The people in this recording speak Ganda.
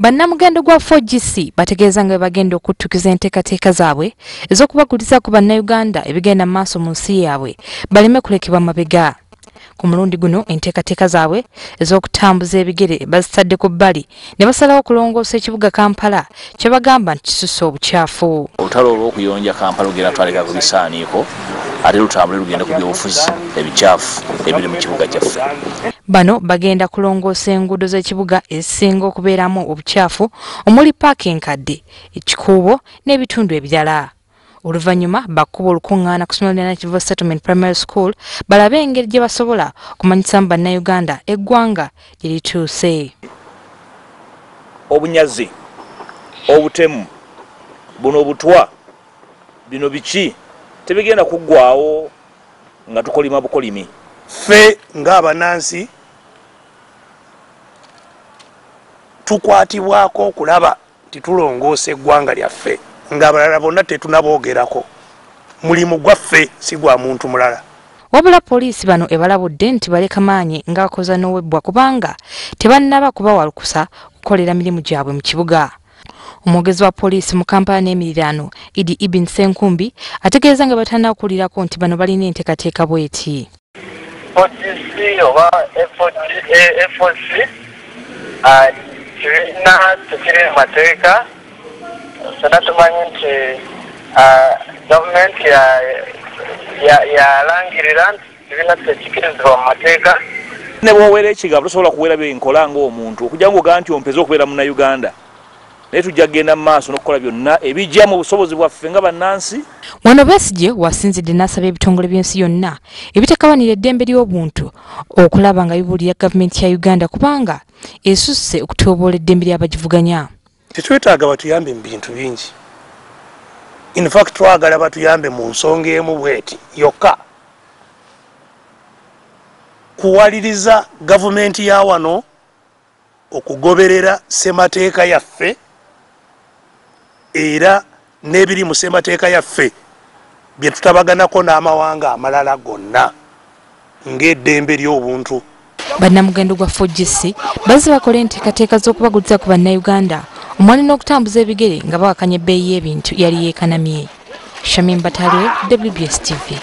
Bannamugendo gwa 4GC bategeeza nga bagenda okuttukiza enteekateeka zaabwe ez'okubaguliza ku bannayuganda ebigenda mu maaso mu nsi yaabwe baleme kulekebwa mabega. Ku mulundi guno enteekateeka zaabwe ez'okutambuza ebigere bazitadde ku bbali ne basalawo okulongoosa ekibuga Kampala kye bagamba nti kisusse obukyafu. Olutalo olw'okuyonja Kampala lugenda twaleka ku bisaaniiko ate lutambule lugenda ku byobufuzi ebikyafu ebiri mu kibuga kyaffe. Bano bagenda kulongoosa enguudo z'ekibuga ezisinga okubeeramu obukyafu omuli paaka enkadde, ekikuubo n'ebitundu ebirala. Oluvannyuma bakuba olukuŋŋaana ku ssomero lya Nakivubo Settlement Primary School balabe engeri gye basobola okumanyisaamu bannayuganda eggwanga gye lituuse. Obunyazi, obutemu, buno obutwa, bino biki tebigenda kuggwaawo nga tukolima bukolimi. Ffe ng'abannansi tukwatibwako okulaba nti tulongoosa eggwanga lyaffe ng'abalala bonna tetunaboogerako. Mulimu gwaffe si gwa muntu mulala. Wabula poliisi bano ebalabudde nti baleka maanyi ng'akoza n'owebbwa kubanga tebannaba kubawa lukusa kukolera mirimu gyabwe mu kibuga. Omwogezi wa poliisi mu Kampala n'emiriraano Idi Ibin Senkumbi ategeeza nga batannakuwulirako nti bano balina enteekateeka bw'eti. 4GC oba FOC kibiina tekiri mu mateeka. Ffenna tumanyi nti gavumenti yalangirira nti kibiina tekikirizibwa mu mateeka. Ne bw'oweera ekigabo tosobola kuweera byenkola ng'omuntu okujja ng'ogaa nti ompeze okubeera munnayuganda. Naye tujja kugenda mu maaso n'okukola byonna ebijja mu busobozi bwaffe nga bannansi. Wano Besigye wasinzidde n'asaba ebitongole by'ensi yonna ebitakabanira eddembe ly'obuntu okulaba nga bibuulira gavumenti ya Uganda kubanga esusse okutyoboola eddembe ly'abagivuganya. Tetwetaaga batuyambe mu bintu bingi. In fact twagala batuyambe mu nsonga emu bweti yokka, kuwaliriza gavumenti ya wano okugoberera ssemateeka yaffe era n'ebiri mu ssemateeka yaffe bye tutabaganako n'amawanga amalala gonna ng'eddembe ly'obuntu. Bannamugendo gwa 4GC bazze bakola enteekateeka z'okubaguliza ku bannayuganda omwali n'okutambuza ebigere nga bawakanya ebbeeyi y'ebintu yali yeekanamye. Shamim Batalwe, WBS TV.